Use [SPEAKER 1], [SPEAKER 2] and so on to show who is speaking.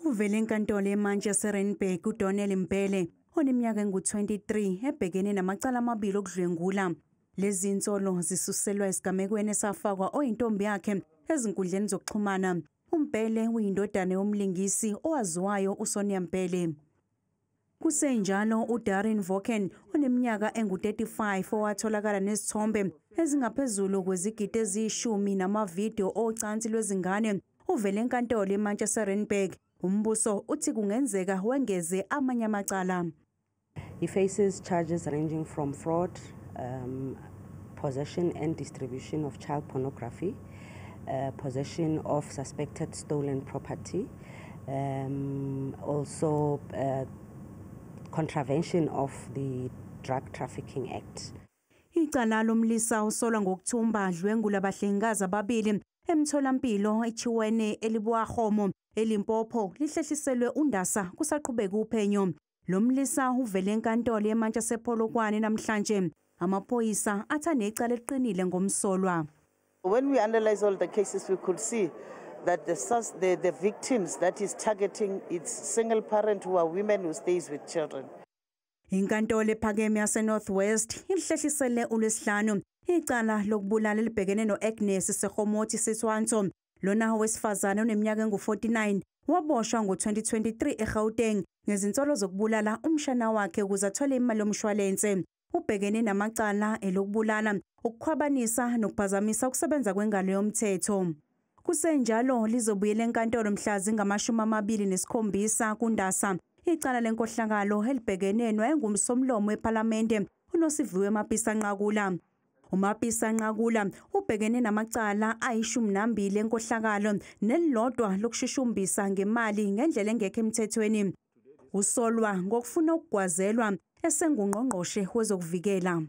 [SPEAKER 1] Uvele enkantolo yemantshi yaseRandburg uDonnell Mbhele oneminyaka engu-23 ebhekene namacala amabili okudlwengula. Lezi zinsolo zisuselwa esigamekweni esafakwa oyintombi yakhe ezinkundleni zokuxhumana. UMbhele uyindodana yomlingisi owaziwayo uSonia Mbhele. Kusenjalo uDarren Voken oneminyaka engu-35 owatholakala nezithombe ezingaphezulu kwezigidi eziyi-10 namavidiyo ocansi lwezingane uvele enkantolo yemantshi yaseRandburg. Umbuso uthi kungenzeka wengeze amanye amacala.
[SPEAKER 2] He faces charges ranging from fraud, possession and distribution of child pornography, possession of suspected stolen property, also contravention of the Drug Trafficking Act.
[SPEAKER 1] Icala lomlisa usolwa ngokuthumba adlwengula abahlengikazi ababili emtholampilo eChiwene eLebowakgomo eLimpopo lihlehliselwe uNdasa kusaqhubeka uphenyo. Lo mlisa uvele enkantolo yemantshi yasePolokwane namhlanje. Amaphoyisa athi anecala eliqinile ngomsolwa.
[SPEAKER 3] When we analyze all the cases, we could see that the victims that is targeting, it's single parent who are women who stays with children.
[SPEAKER 1] Inkantolo ephakeme yaseNorth West ilihlehlisele uLwesihlanu icala lokubulala elibhekene no-Agnes Sekgomotsi Setshwantsho. Lona wesifazane oneminyaka engu-49 waboshwa ngo-2023 eGauteng ngezinsolo zokubulala umshana wakhe ukuze athole imali yomshwalense. Ubhekene namacala elokubulala, ukukhwabanisa nokuphazamisa ukusebenza kwengalo yomthetho. Kusenjalo lizobuyela enkantolo mhla zingama-27 kuNdasa icala lenkohlakalo elibhekene nowayengumsomlomo wePhalamende uNosiviwe Mapisa Nqakula. uMapisa Nqakula ubhekene namacala ayi-12 enkohlakalo nelilodwa lokushushumbisa ngemali ngendlela engekho emthethweni. Usolwa ngokufuna ukugwazelwa esengungqongqoshe wezokuvikela.